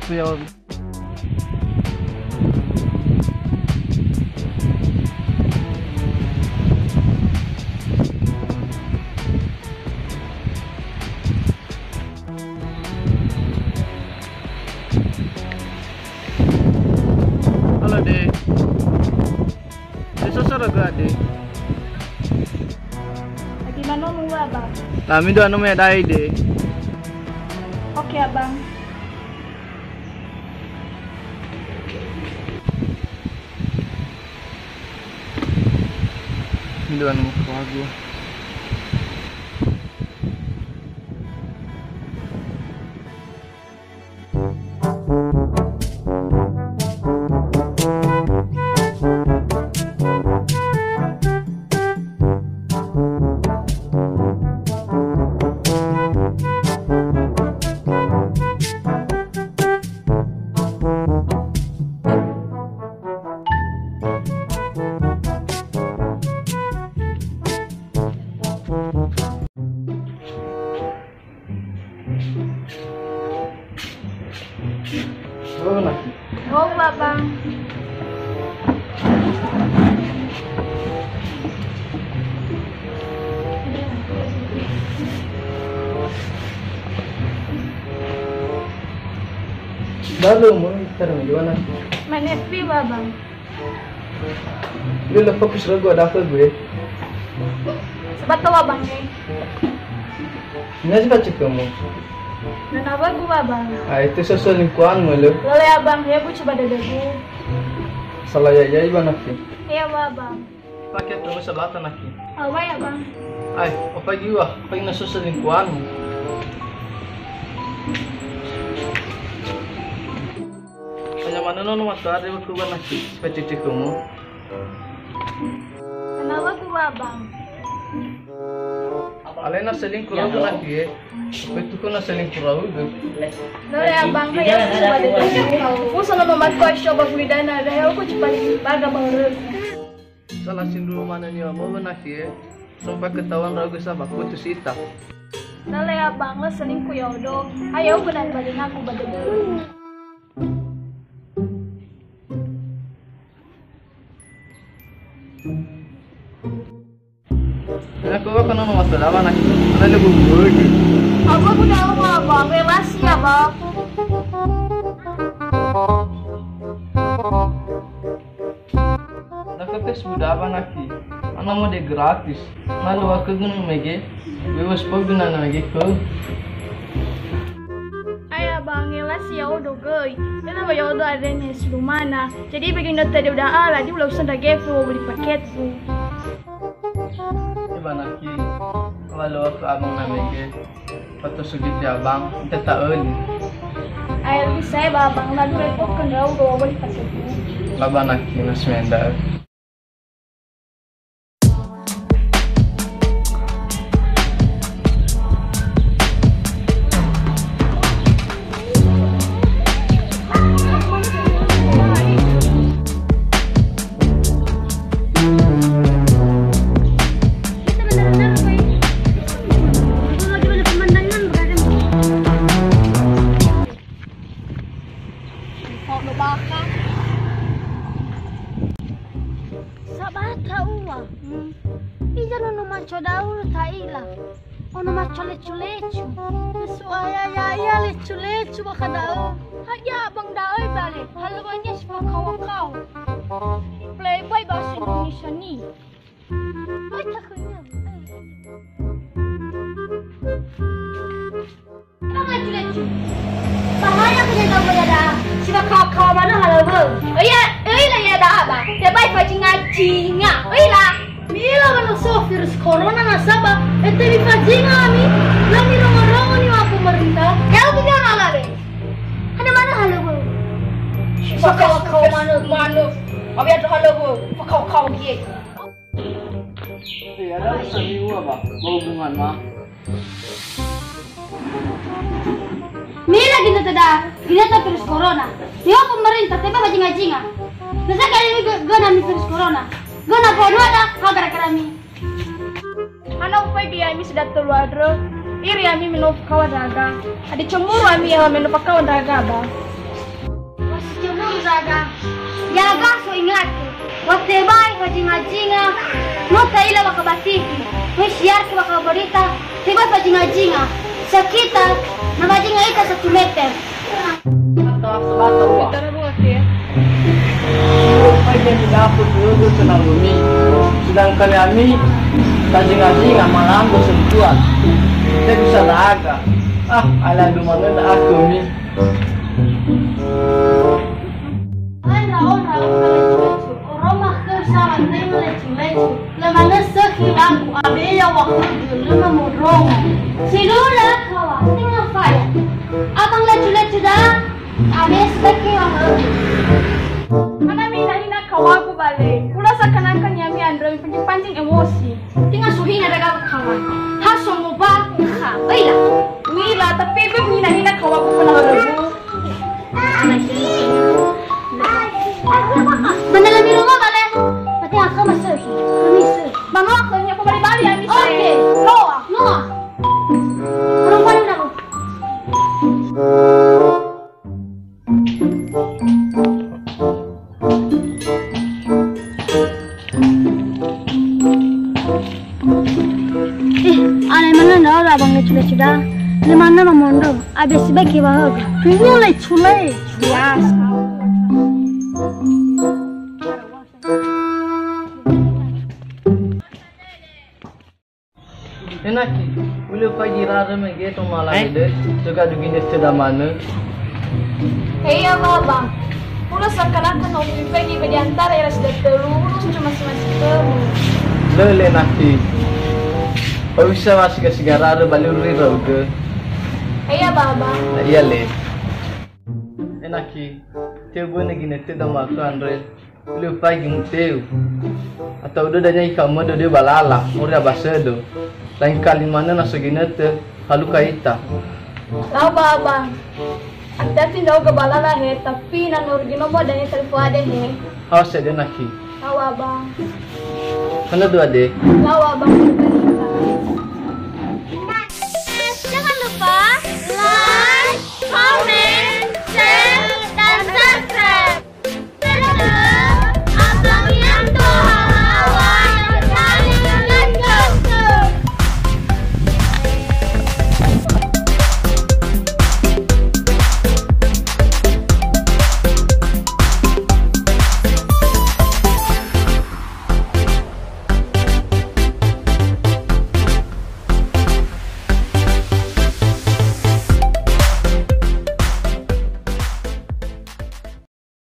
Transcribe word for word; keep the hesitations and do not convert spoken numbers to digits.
Yaŵa. Halo, Dek. Sosoro gua, Dek. Lagi mano nunggu, Abang. Kami dua nomor dai, Dek. Oke, Abang. Ini dua nomor keluarga. Oh, Abang. Lalu mau terus gimana? Main F B, Abang. Lu la fokus lagu ada apa gue? Sebab tahu Abang ni. Ini aja baca kamu. Dan apa gue, Abang? Ah, itu seselingkuhanmu, lu. Lele, Abang, ya, Bu, coba dadaku. Salah ya, ya, Iwan, aku. Iya, Abang. Pakai terus selatan, aku. Apa ya, Bang? Ai, apa gue? Apa yang seselingkuhanmu? Hanya mana nono mata ada waktu kan lagi seperti itu kamu. Kenapa gua, Bang? Alena selingkuh rau kan lagi ya. Apa itu kena selingkuh rau itu? Lo ya, Bang, ya, aku cuma ada. Aku sama mama kau coba kulit dana, dah aku cepat baga baru. Salah sindru mana ni mau lagi ya. Sampai ketahuan rau ke sama putus ita. Lo ya, Bang, lo selingkuh ya, Odo. Ayo, aku dan balik aku bagi dulu. Aku akan nama masalah mana? Mana lebih buruk? Aku udah mau apa? Relasi apa? Na ke Facebook da ba naki. Ana mode gratis. Na lo aku guna mege. Bebas po guna na mege ko. Aya, Bang, ya lah si ya Odo göi. Kenapa ya Odo ada nih rumana? Jadi begini tadi udah ala di ulah usah dage beli paketku. Ibanaki, kalau aku abang namege, foto sugiti abang, ita tak euli. Air bisa ya, Abang, lalu repot kan jauh dua beli pakai. Labanaki, Mas Menda. Sabata ua. Hmm. Ija nono maco daulu ta'ila. Ono maco lecu-lecu. Yesu, aya, ya, ya, lecu-lecu bakha da'ö. Hadia abang da'ö bale. Halöŵönia si fakao-kao. Playboy bahasa Indonesia ni. Oi, takutnya. Emang lecu-lecu. Bahaya punya kamu ya dah. Si bakao-kao mana halöŵö. Oh iya, oh iya, ya dah, Abang. Tebai fajinga-jinga. Oh iya. Mila mana so virus corona nasaba, ete mi fajinga ami, lami rongo-rongo ni wa pemerintah. Kau punya malah deh. Ada mana halöŵö? Si bakao-kao mana? Mana? Abi ada halöŵö. Bakao-kao gie. Eh, ada urusan ni gua, Bang. Mau hubungan, Bang. Mila ginötö da, ginötö virus corona. Niŵa'ö pemerintah, tebai fajinga-jinga. Nasa kali ini gö-, göna mi virus corona. Göna bono ada, ha gara-gara mi. Hana upai ge ami si da tölu andrö. Iri ami me no fakao ndra'aga. Ada cemburu ami ya me no fakao ndra'aga ba. Saga, yaga so ingati, wa tebai fajinga-jinga, no ta'ila wa kabatifi, no siarki wa kabarita, tebai fajinga-jinga, sakita, na fajinga ita satu meter. Bata, bata, wa. Kita na dua, ya. Apa yang didapat dulu senang bumi. Sedangkan kami, fajinga-jinga, malam bersentuhan. Kita bisa raga. Ah, ala dumana aku mi. Oi ndra'o, ndra'o, ndra'o, lecu-lecu. Oroma khöu sawa tenga lecu-lecu. Lö manö sökhi lagu, abeya wa khögö, lö mamondrongo. Si lö kawa, tenga faya. Abang lecu-lecu da, abeya sökhi wa khögö. Hana mihina-hina kawagu bale. Ulo seakan-akan ya'ami andrö mipancing-pancing emosi. Tenga so hina daga kawan. Ha so ngoba kha. Oi la. Oi la, tapi ebe mihina-hina kawagu pernah berlagu. Mana lami rumah bale? Berarti aku masuk. Kami masuk. Mama aku nyapa bali-bali ya, Miss. Oke. Noah. Noah. Orang paling aku. Eh, ana manö ndra'o abang lecu-lecu da. Lö manö mamondro, abe sibai ke bahögö. Tuyu lecu-lecu. Enaki, ulö faigi rarö mege to mala dede, söga dugi nete da manö. He iya, Baba. Ulö seakan-akan no ufaigi ba di antara ira sidatelu, ulö cuma si-masi tölu. Lö le naki. Oi sa wa siga-siga rarö ba lö ri raugö. He iya, Baba. Iya le. Enaki, teu böne ginete da ma'ökhö andre. Lö faigi muteu. Atau dödö dania ikhamö dödö ba lala, moroi ba södo. Lain kali manö na so ginötö, haluka ita. Lau ba abang. Hati-hati ndra'ugö ba lala he, tapi na no rugi nomo dania telefo ade he. Awas ya denaki. Lau abang. Hana dua de. Lau abang.